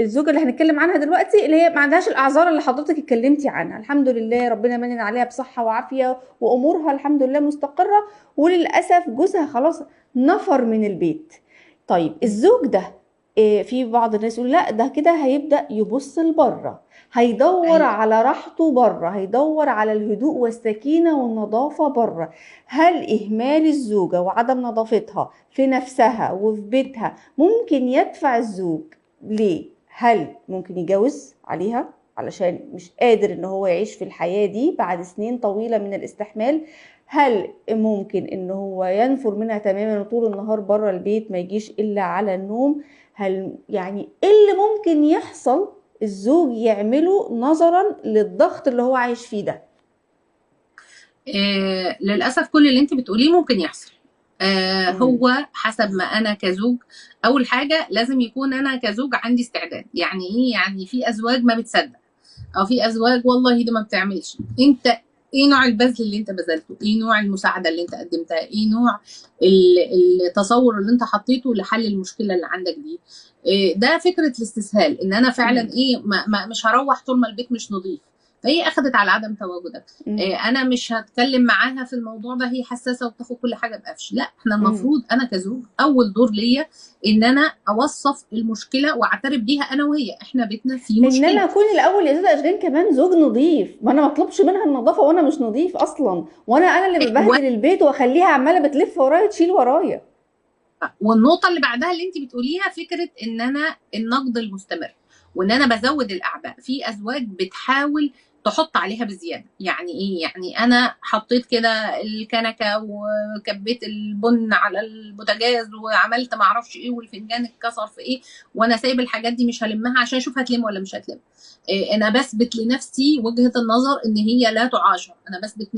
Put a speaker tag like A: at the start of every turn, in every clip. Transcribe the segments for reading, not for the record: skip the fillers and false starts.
A: الزوجة اللي هنتكلم عنها دلوقتي اللي هي ما عندهاش الاعذار اللي حضرتك اتكلمتي عنها، الحمد لله ربنا منن عليها بصحة وعافيه وامورها الحمد لله مستقره، وللاسف جوزها خلاص نفر من البيت. طيب الزوج ده في بعض الناس يقول لا ده كده هيبدا يبص لبره، هيدور
B: ايوه
A: على راحته بره، هيدور على الهدوء والسكينة والنظافة بره. هل اهمال الزوجة وعدم نظافتها في نفسها وفي بيتها ممكن يدفع الزوج ليه؟ هل ممكن يتجوز عليها علشان مش قادر ان هو يعيش في الحياة دي بعد سنين طويلة من الاستحمال؟ هل ممكن ان هو ينفر منها تماما وطول النهار بره البيت ما يجيش الا على النوم؟ هل يعني ايه اللي ممكن يحصل الزوج يعمله نظرا للضغط اللي هو عايش فيه ده؟
B: للأسف كل اللي انت بتقوليه ممكن يحصل.
A: مم.
B: هو حسب ما أنا كزوج، أول حاجة لازم يكون أنا كزوج عندي استعداد. يعني إيه؟ يعني في أزواج ما بتصدق، أو في أزواج والله دي ما بتعملش. أنت إيه نوع البذل اللي أنت بذلته؟ إيه نوع المساعدة اللي أنت قدمتها؟ إيه نوع التصور اللي أنت حطيته لحل المشكلة اللي عندك دي؟ إيه ده فكرة الاستسهال، إن أنا فعلا
A: مم.
B: إيه ما مش هروح طول ما البيت مش نظيف، فهي اخذت على عدم تواجدك.
A: مم.
B: انا مش هتكلم معاها في الموضوع ده، هي حساسة وبتاخد كل حاجة بقفش. لا، احنا
A: مم.
B: المفروض انا كزوج اول دور ليا ان انا اوصف المشكلة واعترف بيها انا وهي، احنا بيتنا فيه
A: ان انا
B: مشكلة.
A: اكون الاول يا استاذه اشجان كمان زوج نظيف، ما انا ما اطلبش منها النظافة وانا مش نظيف اصلا، وانا اللي ببهدل البيت واخليها عماله بتلف ورايا تشيل ورايا.
B: والنقطة اللي بعدها اللي انت بتقوليها فكرة ان انا النقد المستمر وان انا بزود الاعباء. في ازواج بتحاول تحط عليها بزيادة. يعني ايه؟ يعني انا حطيت كده الكنكه وكبيت البن على البوتاجاز وعملت معرفش ايه والفنجان اتكسر في ايه، وانا سايب الحاجات دي مش هلمها عشان اشوف هتلم ولا مش هتلم. إيه، انا بثبت لنفسي وجهه النظر ان هي لا تعاشر، انا بثبت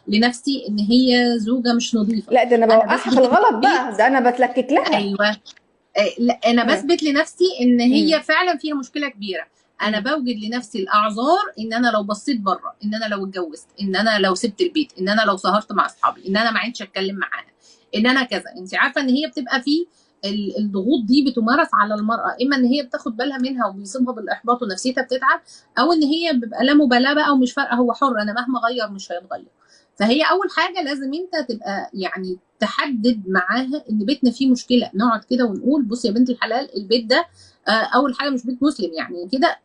B: لنفسي ان هي زوجه مش نظيفة.
A: لا ده انا
B: انا
A: بوقعها في
B: بثبت
A: الغلط
B: للبيت،
A: بقى، ده انا بتلكك لها.
B: ايوه، لا انا
A: اه.
B: بثبت لنفسي ان هي
A: مم.
B: فعلا فيها مشكلة كبيرة. انا
A: مم.
B: بوجد لنفسي الاعذار ان انا لو بصيت بره، ان انا لو اتجوزت، ان انا لو سبت البيت، ان انا لو سهرت مع اصحابي، ان انا ما عدتش اتكلم معاها، ان انا كذا. انت عارفه ان هي بتبقى في الضغوط دي بتمارس على المراة، اما ان هي بتاخد بالها منها وبيصيبها بالاحباط ونفسيتها بتتعب، او ان هي بيبقى لا مبالاة بقى ومش فارقه، هو حر، انا مهما غير مش هيتغير. فهي اول حاجة لازم انت تبقى يعني تحدد معاها ان بيتنا فيه مشكلة. نقعد كده ونقول بص يا بنت الحلال، البيت ده اول حاجة مش بيت مسلم يعني كده،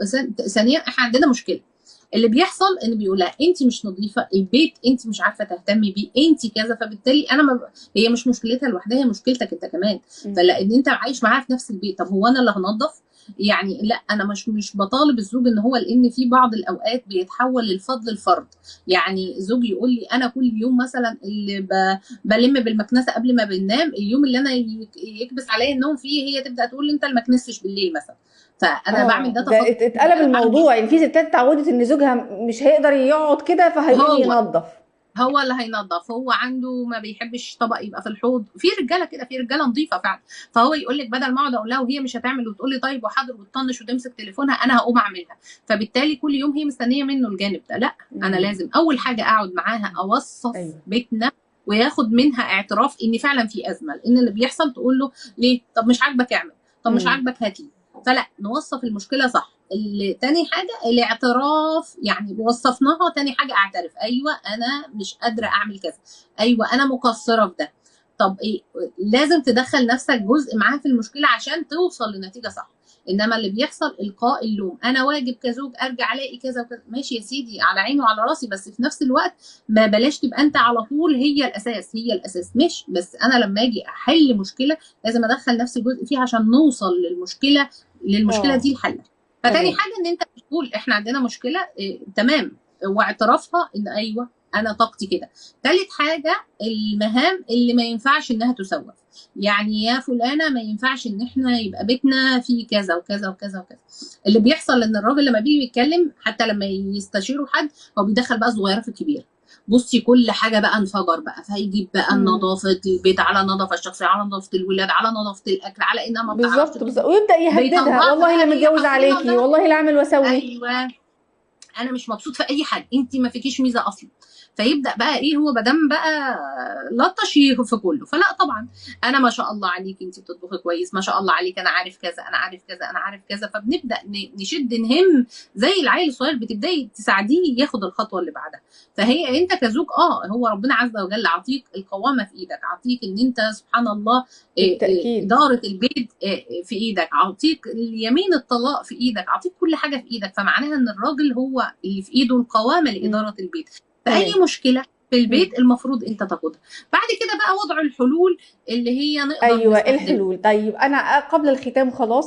B: ثانيا احنا عندنا مشكلة. اللي بيحصل ان بيقولها انت مش نظيفة البيت، انت مش عارفه تهتمي بيه، انت كذا، فبالتالي انا ما هي مش مشكلتها لوحدها، هي مشكلتك انت كمان.
A: مم.
B: فلان انت عايش معاها في نفس البيت، طب هو انا اللي هنظف؟ يعني لا، انا مش بطالب الزوج ان هو، لان في بعض الاوقات بيتحول الفضل الفرد. يعني زوج يقول لي انا كل يوم مثلا اللي بلم بالمكنسه قبل ما بننام، اليوم اللي انا يكبس عليا النوم فيه هي تبدا تقول لي انت اللي ما كنستش بالليل مثلا، فانا بعمل ده
A: ده
B: تفضل.
A: اتقلب الموضوع، يعني في ستات اتعودت ان زوجها مش هيقدر يقعد كده فهيقوم ينظف،
B: هو اللي هينظف، هو عنده ما بيحبش طبق يبقى في الحوض. في رجاله كده، في رجاله نظيفة فعلا، فهو يقول لك بدل ما اقعد اقول لها وهي مش هتعمل وتقول لي طيب وحاضر وتطنش وتمسك تليفونها، انا هقوم اعملها. فبالتالي كل يوم هي مستنيه منه الجانب ده. لا، انا لازم اول حاجة اقعد معاها اوصف بيتنا وياخد منها اعتراف ان فعلا في ازمة، لان اللي بيحصل تقول له ليه؟ طب مش عاجبك اعمل، طب مش عاجبك هاتي. فلا، نوصف المشكلة صح. تاني حاجة الاعتراف، يعني وصفناها. تاني حاجة اعترف، ايوه انا مش قادرة اعمل كذا، ايوه انا مقصرة في ده. طب ايه؟ لازم تدخل نفسك جزء معاها في المشكلة عشان توصل لنتيجة صح. انما اللي بيحصل القاء اللوم، انا واجب كزوج ارجع الاقي كذا وكذا، ماشي يا سيدي على عيني وعلى راسي، بس في نفس الوقت ما بلاش تبقى انت على طول هي الاساس، هي الاساس ماشي، بس انا لما اجي احل مشكلة لازم ادخل نفسي جزء فيها عشان نوصل للمشكلة دي الحل. فتاني حاجة ان انت بتقول احنا عندنا مشكلة، إيه، تمام، واعترافها ان ايوه انا طاقتي كده. تالت حاجة المهام اللي ما ينفعش انها تسوف، يعني يا فلانه ما ينفعش ان احنا يبقى بيتنا فيه كذا وكذا وكذا وكذا. اللي بيحصل ان الراجل لما بيجي يتكلم حتى لما يستشيره حد هو بيدخل بقى الصغيرة في الكبيرة، بصي كل حاجة بقى انفجر بقى، فهيجيب بقى نظافة البيت على النظافة الشخصية على نظافة الولاد على نظافة الاكل على انها ما بتعرفش
A: بالظبط، ويبدا يهددها
B: بيطلعها
A: والله لا
B: بقى هي
A: متجوز
B: حصيلة
A: عليكي،
B: ده.
A: والله لا اعمل واسوي.
B: ايوه انا مش مبسوط في اي حاجة، انت ما فيكيش ميزة اصلا. فيبدا بقى ايه، هو مادام بقى لطش في كله. فلا طبعا، انا ما شاء الله عليك انت بتطبخي كويس، ما شاء الله عليك انا عارف كذا، انا عارف كذا، انا عارف كذا. فبنبدا نشد نهم زي العيل الصغير، بتبداي تساعديه ياخد الخطوة اللي بعدها. فهي انت كزوج هو ربنا عز وجل عطيك القوامة في ايدك، عطيك ان انت سبحان الله
A: بالتأكيد.
B: ادارة البيت في ايدك، عطيك اليمين الطلاق في ايدك، عطيك كل حاجة في ايدك. فمعناها ان الراجل هو اللي في ايده القوامة لادارة البيت. فاي مشكلة في البيت المفروض انت تاخدها. بعد كده بقى وضع الحلول اللي هي نقدر
A: ايوه الحلول. طيب انا قبل الختام خلاص